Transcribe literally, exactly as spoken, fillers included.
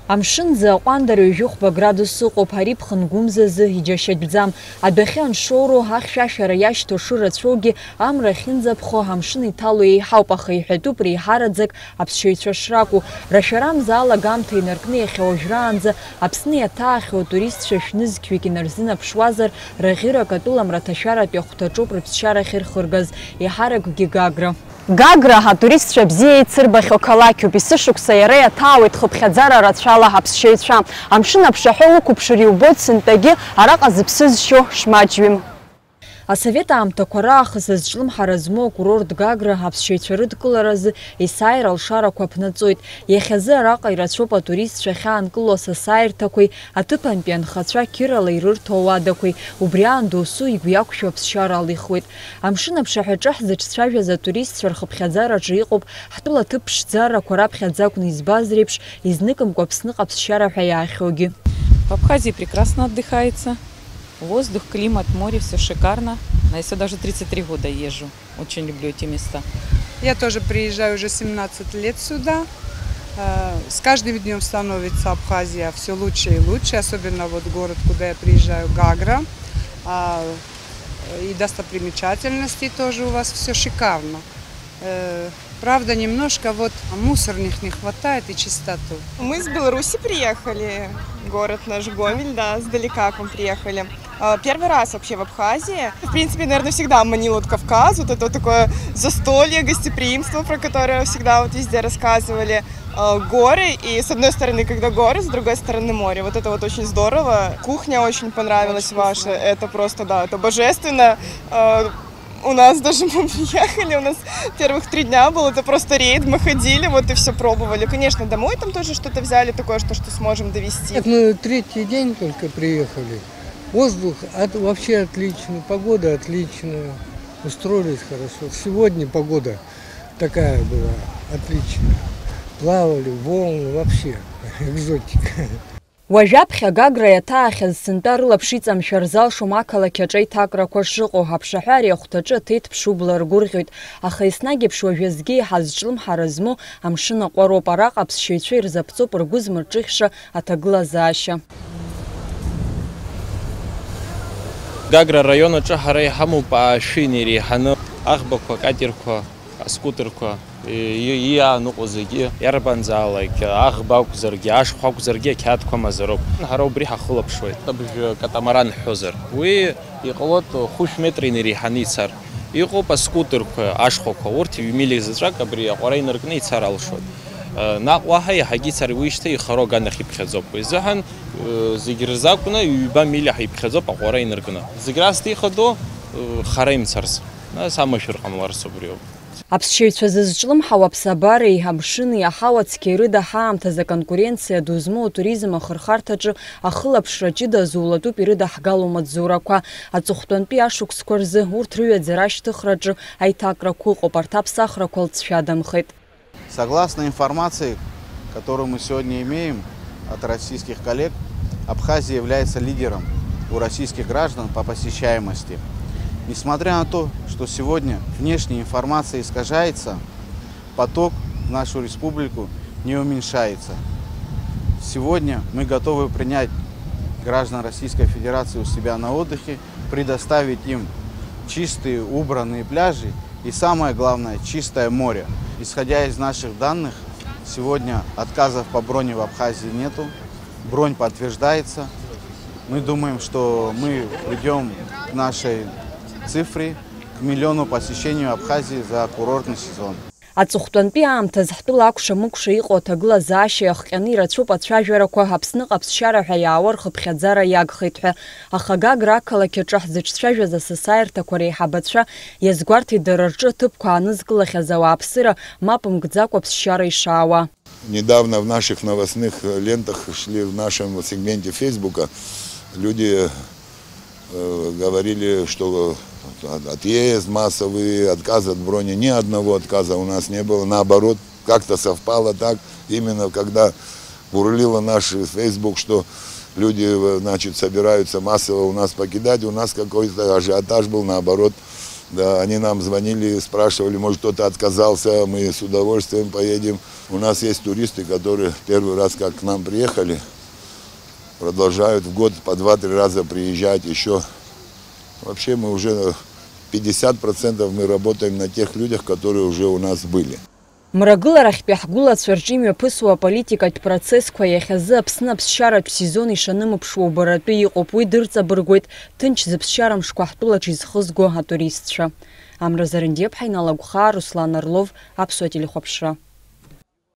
Амшын ӡы аҟәандара ҩажәи хәба градус ыҟоуп, ари ԥхынгәымзазы иџьашьатәӡам. Адәахьы аншоуроу, ахьшәашәара иашьҭоу шырацәоугьы, амра ахьынӡаԥхо, амшын иҭало еиҳауп, аха иҳәатәуп реиҳараӡак аԥсшьаҩцәа шракәу. Рашәарамза алагамҭа инаркны иахьа уажәраанӡа Аԥсны иаҭаахьоу атуристцәа шәнызқьҩык инарзынаԥшуазар, раӷьырак атәыламра аҭашәаратәи ахәҭаҿоуп рыԥсшьара ахьырхыргаз, еиҳаракгьы Гагра. Гагра атуристцәа бзиа еицырбахьоу қалақьуп, есышықәса иара иаҭаауеит хыԥхьаӡара рацәала ҳаԥсшьаҩцәа. Амшын аԥшаҳәа уқәыԥшыр иубоит сынтәагьы араҟа зыԥсы зшьо шмаҷҩым. Асовет аамҭақәа раахыс азҿлымҳара змоу акурорт Гагра аԥсшьаҩцәа рыдкыларазы есааира алшарақәа ԥнаҵоит. Иахьазы араҟа ирацәоуп атуристцәа ахьаанкыло асасааирҭақәеи аҭыԥантәи анхацәа қьырала ирырҭо ауадақәеи, убри аан досу игәы иақәшәо аԥсшьара алихуеит. Амшын аԥшаҳәаҿы ҳзыҿцәажәаз атуристцәа рхыԥхьаӡараҿы иҟоуп ҳтәыла аҭыԥ ԥшӡарақәа раԥхьаӡа акәны избаз реиԥш, изныкымкәа Аԥсныҟа аԥсшьара ҳәа иаахьоугьы. В Абхазии прекрасно отдыхается. Воздух, климат, море, всё шикарно. На ИС даже тридцать три года езжу. Очень люблю эти места. Я тоже приезжаю уже семнадцать лет сюда. Э, С каждым днем становится Абхазия все лучше и лучше, особенно вот город, куда я приезжаю, Гагра. А, И достопримечательностей тоже у вас все шикарно. Э, Правда, немножко вот мусорных не хватает и чистоту. Мы с Беларуси приехали, город наш Гомель, да, сдалека к вам приехали. А, Первый раз вообще в Абхазии. В принципе, наверное, всегда манил вот Кавказ, вот это вот такое застолье, гостеприимство, про которое всегда вот везде рассказывали. А, Горы, и с одной стороны, когда горы, с другой стороны море. Вот это вот очень здорово. Кухня очень понравилась ваша, это просто, да, это божественно. А, У нас даже мы приехали, у нас первых три дня был, это просто рейд, мы ходили, вот и все пробовали. Конечно, домой там тоже что-то взяли, такое, что, что сможем довести. Нет, мы третий день только приехали. Воздух от- вообще отличный, погода отличная, устроились хорошо. Сегодня погода такая была отличная. Плавали, волны, вообще экзотика. Уажәаԥхьа Гагра иаҭаахьаз сынтәа рылаԥш иҵамшәар залшом ақалақь аҿы аиҭакрақәа шыҟоу, аԥшаҳәа ари ахәҭаҿы аҭеит ԥшьубла ргәырӷьоит, аха еснагь еиԥш уажәазгьы еиҳа зҿлымҳара змоу амшын аҟәароуп, араҟа аԥсшьаҩцәа ирзаԥҵоуп ргәы змырҿыхьша аҭагылазаашьа. Гагра араион аҿы ҳара иҳамоуп аашәи иреиҳаны аӷбақәа, акатерқәа, аскутерқәа, и-, и-, иааныҟәо зегьы, иарбанзаалак аӷба акәзаргьы, ашхәа акәзаргьы, ақьаадқәа мазароуп. Ҳара убри ҳахылаԥшуеит. Абжә катамаран ҳҳәозар, уи иҟалоит хәышә метра инареиҳаны ицар. Иҟоуп аскутерқәа, ашхәақәа, урҭ ҩмиль заҵәык абри аҟәара инаркны ицар алшоит. Наҟ уаҳа иаҳагьы ицар, уи шьҭа ихароу аганахь иԥхьаӡоуп. Уи азыҳәан, зегь рзы акәны, ҩба миль иаҳа иԥхьаӡоуп аҟәара инаркны. Зегь раасҭа ихадоу, хара имцарц. Нас амашәыр ҟамларц убриоуп. Аԥсшьаҩцәа зызҿлымҳау аԥсабареи, амшыни, аҳауа цқьеи рыда ҳаамҭазы аконкуренциа ду змоу атуризм ахырхарҭаҿы ахылаԥшра ҷыда зулатәуп ирыдаҳгало амаҵзурақәа. Аҵыхәтәантәи ашықәсқәа рзы урҭ рыҩаӡара ашьҭыхраҿы аиҭакрақәа ыҟоуп, арҭ аԥсахрақәа лҵшәадамхеит. Согласно информации, которую мы сегодня имеем от российских коллег, Абхазия является лидером у российских граждан по посещаемости. Несмотря на то, что сегодня внешняя информация искажается, поток в нашу республику не уменьшается. Сегодня мы готовы принять граждан Российской Федерации у себя на отдыхе, предоставить им чистые, убранные пляжи и, самое главное, чистое море. Исходя из наших данных, сегодня отказов по броне в Абхазии нету. Бронь подтверждается. Мы думаем, что мы придём к нашей цифре, к миллиону посещению Абхазии за курортный сезон. Аҵыхәтәантәи аамҭаз ҳтәыла акәша-мыкәша иҟоу аҭагылазаашьа иахҟьаны ирацәоуп ацәажәарақәа, Аԥсныҟа аԥсшьара ҳәа иаауа рхыԥхьаӡара иагхеит ҳәа. Аха Гагра ақалақь аҿы ҳзыҿцәажәаз асасааирҭақәа реиҳабацәа иазгәарҭеит дара рҿы аҭыԥқәа аанызкылахьаз ауааԥсыра мап мкӡакәа аԥсшьара ишаауа. Недавно в наших новостных лентах шли в нашем сегменте Фейсбука люди э, говорили, что отъезд массовый, отказ от брони. Ни одного отказа у нас не было. Наоборот, как-то совпало так, именно когда бурлило наш Facebook, что люди, э, значит, собираются массово у нас покидать, у нас какой-то ажиотаж был, наоборот, Да, они нам звонили, спрашивали, может, кто-то отказался, мы с удовольствием поедем. У нас есть туристы, которые первый раз, как к нам приехали, продолжают в год по два-три раза приезжать еще. Вообще мы уже пятьдесят процентов мы работаем на тех людях, которые уже у нас были. Мрагыларахьтәи ҳгәылацәа рҿы имҩаԥысуа аполитикатә процессқәа иахьазы Аԥсны аԥсшьаратә сезон ишанымԥшуа убаратәы иҟоуп. Уи дырҵабыргуеит ҭынч зыԥсшьара мшқәа ҳтәылаҿ изхызго атуристцәа. Амра Зарандиаԥҳа иналагәхаа, Руслан Орлов, Аԥсуа телехәаԥшра.